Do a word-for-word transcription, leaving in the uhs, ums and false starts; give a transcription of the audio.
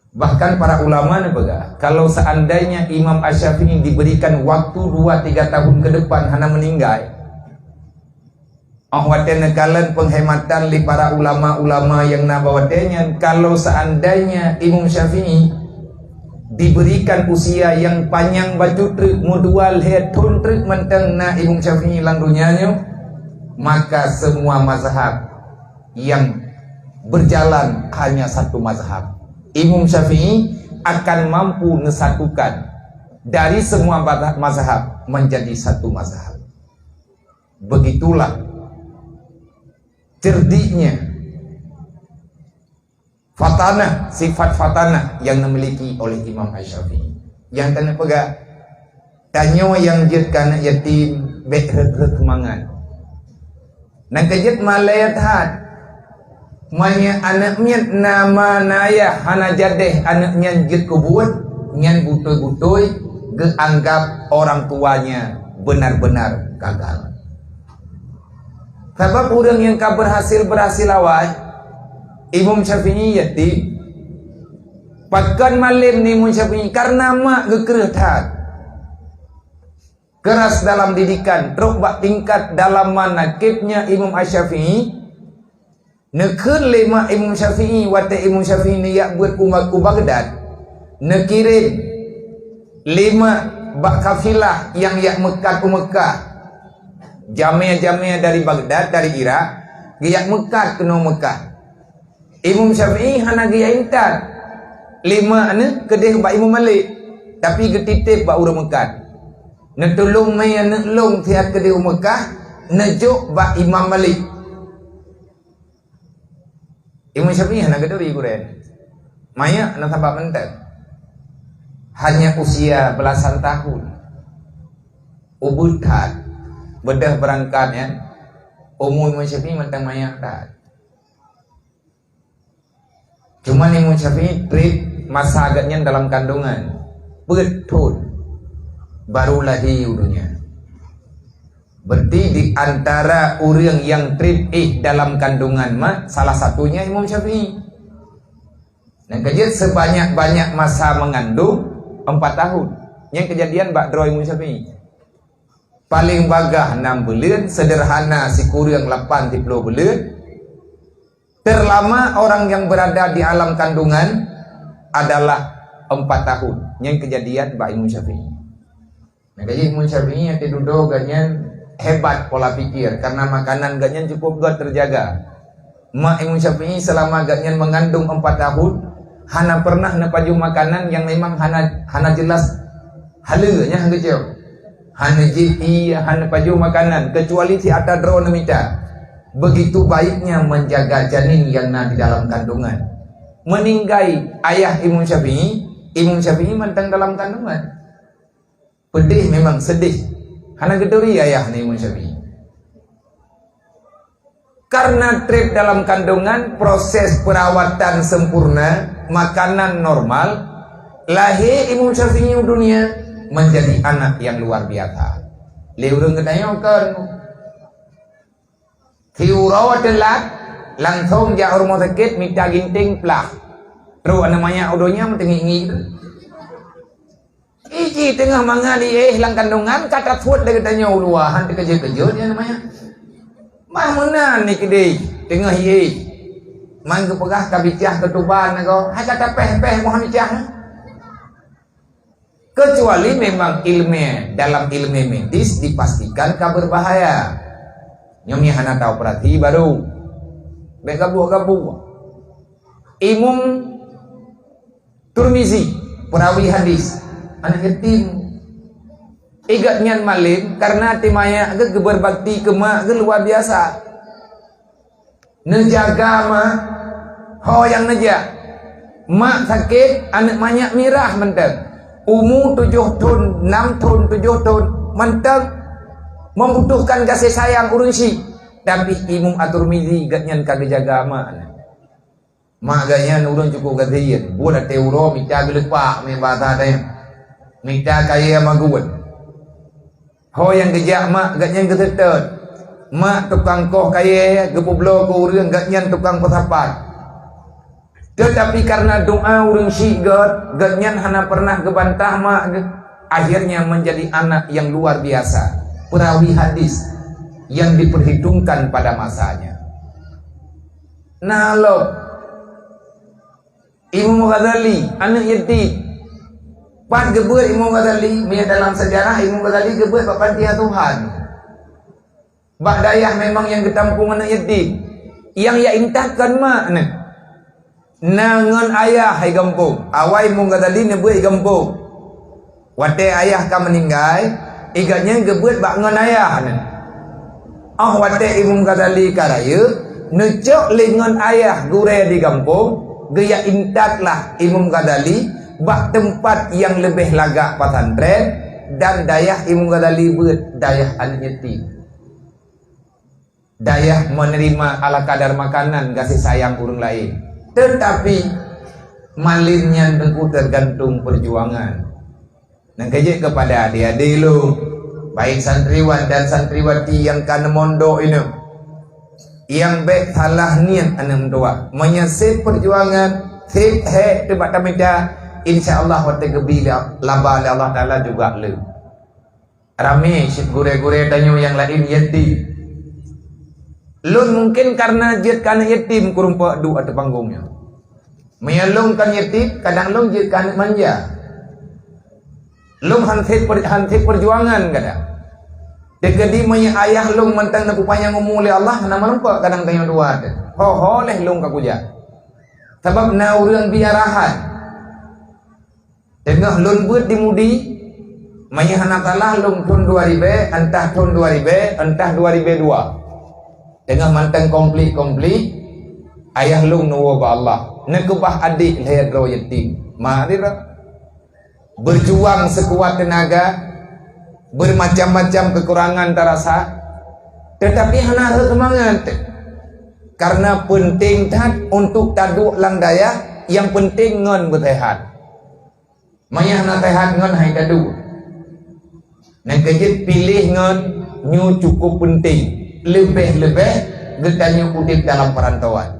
Bahkan para ulama neupeugah, kalau seandainya Imam Asy-Syafi'i diberikan waktu dua tiga tahun ke depan hana meninggai, oh watée neukalon penghematan lé para ulama-ulama nyang na bak watée nyan, kalau seandainya Imam Syafi'i diberikan usia yang panjang bacut treuk, meudua lhée thon treuk mantong na Imam Syafi'i lam dunia nyoe, maka semua mazhab yang berjalan hanya satu mazhab. Imam Syafi'i akan mampu menyatukan dari semua mazhab menjadi satu mazhab. Begitulah cerdiknya fatanah, sifat fatanah yang dimiliki oleh Imam Asy-Syafi'i. Nyang keuneuk peugah, tanyoe nyang jeuet keu aneuëk yatim bék rhot-rhot mangat. Nyang keujeuet malée that. Meunyoe aneuëk miet na ma na yah hana jadéh aneuëk nyan jeuet keu buet, nyan beutôi-beutôi geuanggab orang tuanya benar-benar gagal. Sabab ureuëng nyang ka berhasil-berhasil awai, Imam Syafi'i yatim. Pakon malem ni Imam Syafi'i? Karena mak geukreueh that. Keras dalam didikan, trok bak tingkat dalam manakibnya Imam Asy-Syafi'i, neukheun lé mak Imam Syafi'i watée Imam Syafi'i neujak beuet u Ma-, u Baghdad, neukirém lé mak bak kafilah nyang jak meukat u Meukah. Jamé-jamé dari Baghdad, dari Irak, geujak meukat keunoe Meukah. Imam Syafi'i hana geujak intat lé mak neuh keudeh bak Imam Malik, tapi geutitép bak ureuëng meukat. Neutulông mé aneuëk lôn siat keudeh u Meukah, neujok bak Imam Malik. Imam Syafi'i hana geuturi gurée. Manyak na sabab mantong. Hanya usia belasan tahun. Ubeuet that. Beudôh beurangkat nyan. Umu Imam Syafi'i mantong manyak that. Cuman Imam Syafi'i trép masa geuhnyan dalam kandungan. Peuet thon. Baru lahé u dunia. Berarti di antara ureuëng nyang trép éh dalam kandungan mak, salah satunya Imam Syafi'i. Nyang keujeuet sebanyak-banyak masa mengandung empat tahun. Nyang keujadian bak droe Imam Syafi'i. Paléng bagah nam buleuen, seudeurhana sikureueng lapan siploh buleuen. Terlama orang yang berada di alam kandungan adalah empat tahun. Nyang keujadian bak Imam Syafi'i. Nyang keujadian Imam Syafi'i nyang dudoe geuhnyan hebat pola pikir, karena makanan geuhnyan cukup göt terjaga. Mak Imam Syafi'i selama geuhnyan mengandung empat tahun, hana pernah neupajoh makanan yang memang hana, hana jelas haleue nyan geucok. Hana jieb ié, hana pajoh makanan, kecuali si ata droe neumita. Begitu baiknya menjaga janin yang na di dalam kandungan. Meninggai ayah Imam Syafi'i, Imam Syafi'i mantong dalam kandungan. Pedih memang, sedih. Hana geuturi ayah ni Imam Syafi'i. Karena trép dalam kandungan, proses perawatan sempurna, makanan normal, lahé Imam Syafi'i u dunia menjadi anak yang luar biasa. Lé ureuëng geutanyong kon. Si uroe teulat, langsong jak rumoh sakét mita ginténg plah. Trok aneuëk manyak u donya meuteungiek-ngiek. Iji teungoh mangat ié lam kandungan ka taphot lé geutanyoe u luwa, han teukeujot-keujot nyan namanya. Mah meunan ni keudeh teungoh ié. Man geupeugah ka bicah keutuban agoe, hai ka tapéh-péh moh bicah. Kecuali memang ilmu, dalam ilmu medis dipastikan ka berbahaya. Nyoe meuhana taoperasi baru. Bék gabuek-gabuek. Imum Turmizi, perawi hadis, anak yatim. Igat nyan malem karena timayak geuh geuberbakti keu mak geuh luar biasa. Neujaga mak, ho nyang neujak. Mak sakét, aneuk manyak mirah mantong. Umu tujoh thon, nam thon, tujoh thon, mantong membutuhkan gaséh sayang ureuëng syiek. Tapi Imum At-Tirmizi gobnyan ka geujaga mak. Mak gobnyan ureuëng cukôp gasien, buet até uroe mita geuleupak meubaca deh. Mita kayée magun. Ho nyang geujak mak gobnyan geuseutôt. Mak tukang koh kayée, geupeubloe keu ureuëng, gobnyan tukang peusapat. Tetapi karena doa ureuëng syik gét, gét nyan hana pernah geubantah mak geuh, akhirnya menjadi anak yang luar biasa, perawi hadis yang diperhitungkan pada masanya. Nah, lom Imam Ghazali, aneuk yatim. Pat geubeuet Imam Ghazali, meunyoe dalam sejarah Imam Ghazali geubeuet bak panti asuhan. Bak dayah memang nyang geutampong aneuk yatim. Nyang ya intat kon mak nyan. Na ngon ayah i gampông. Awai Imam Ghazali neubeuet i gampông. Watée ayah ka meuninggai, i gobnyan geubeuet bak ngon ayah nyan. Óh watée Imam Ghazali ka rayeuk, neucok lé ngon ayah gurée di gampông, geuyak intat lah Imam Ghazali bak teumpat nyang leubeh lagak pesantren, dan dayah Imam Ghazali beuet dayah aneuk yatim. Dayah menerima ala kadar makanan gaséh sayang ureuëng laén. Tetapi, malem nyan teungku tergantung perjuangan. Nyang keujeuet kepada adik-adik lôn, baik santriwan dan santriwati nyang ka neumondok inong, nyang bék salah niet aneuk meutuah. Meunyoe sép perjuangan, sép hék teubak tamita, insya Allah watée geubri lé, laba lé Allah Taala juga le. Ramé cit gurée-gurée tanyoe nyang laén yatim. Lôn mungken kareuna jeuet keu aneuk yatim kureueng peuduek ateueh panggong nyoe. Meunyoe lôn kon yatim, kadang lôn jeuet keu aneuk manja. Lôn han sép per-, han sép perjuangan kadang. Teukeudi meunyoe ayah lôn mantong neupeupanyang umu lé Allah, hana meurumpok kadang tanyoe dua teuh. Ho-ho lé lôn ka kujak. Sabab na ureuëng bi arahan. Teungoh lôn beuet di Mudi, meunyoe hana salah lôn thon dua ribée, entah thon dua ribée, entah dua ribée dua. Teungoh mantong konflik-konflik, ayah lôn neuwoe bak Allah, neukeubah adék lhée droe yatim. Mari, berjuang sekuat tenaga, bermacam-macam kekurangan tarasa, tetapi hana rhot seumangat. Karena penting that untuk taduek lam dayah, nyang penting ngon beuseuhat. Meunyoe hana seuhat ngon hai taduek. Nyang keujeuet piléh ngon nyoe cukup penting, leubeh-leubeh geutanyoe udeb dalam perantauan.